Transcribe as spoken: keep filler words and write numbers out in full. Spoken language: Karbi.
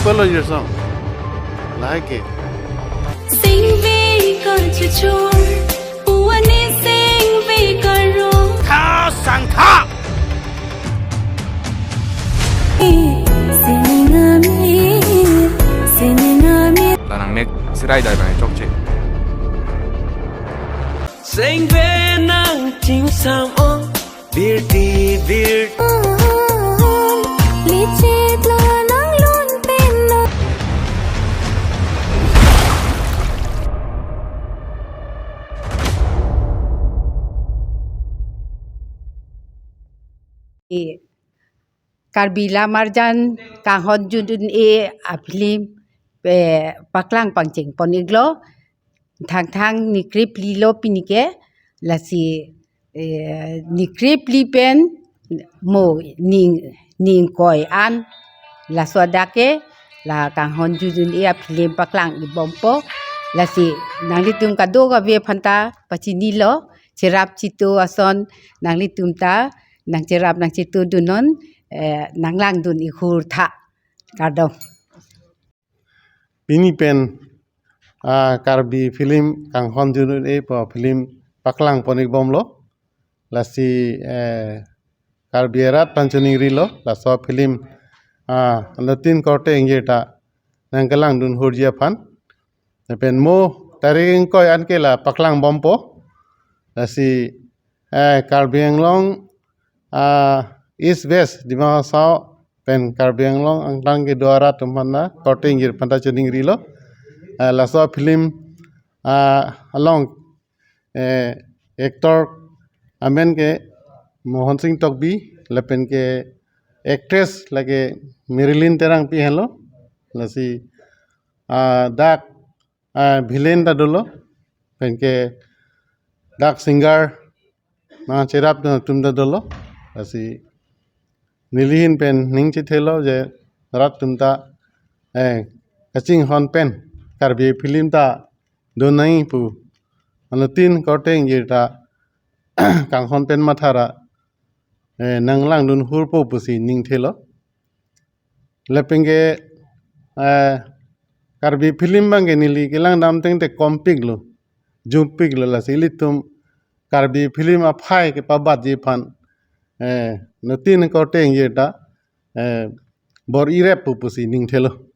Follow your song. Like it. Singve kachechor, puane singve karo. Tha sangtha. Sining amir, sining amir. Lanang nek sirai dai bang chokche. Singve nangchingsam o. Birti bir. Lichit lo nang lun pen lo. E, Karbi Lamarjan kanghon jun un-e a film, eh, paklang pangcheng pon iklo. Thangthang ni krepli lo pini ke, lasi, eh, ni krepli pen mo ning, ning koi an, laso adak ke la kanghon jun un-e a film paklang ibompo, lasi nanglitum kadokave aphanta pachinilo, cherap chitu ason nanglitum ta nangcherap nangchitu dunnon, eh, nanglangdun ihur tha. Kardom. Pini pen, ah, Karbi film kanghon jun un-e pu film paklang pon ikbomlo. Lasi, eh, Karbi arat aphan choningrilo, laso film, ah, anuttin korte ingjir ta nangkelangdun hurji aphan. Lapen mo tarik ingkoi an ke la paklang bompo. Lasi, eh, Karbi Anglong, ah, East West, Dima Hasao pen Karbi Anglong angtang kedo arat atum aphanta korte ingjir aphanta choningrilo. Ah, laso film, ah, along, eh, actor amen ke Mohon Sing Tokbi, lapen ke actress lake Marilyn Terangpi henlo. Lasi, ah, dak, ah, villain ta dolo, pen ke dak singer nangcherap atum ta dolo. Lasi neli ahin pen ning chethelo je rat atum ta, eh, kachinghon pen Karbi film ta do nangji pu anuttin korte ingjir ta kanghon pen matha ra, eh, nanglangdun hurpo pusi ning thelo. Lapen ke, eh, Karbi film abang ke neli kelang dam tengte kompiklo, jumpiklo, lasi ilitum Karbi film aphai kepabatji aphan, eh, anuttin korte ingjir ta, eh, bor-irep pu pusi ning thelo.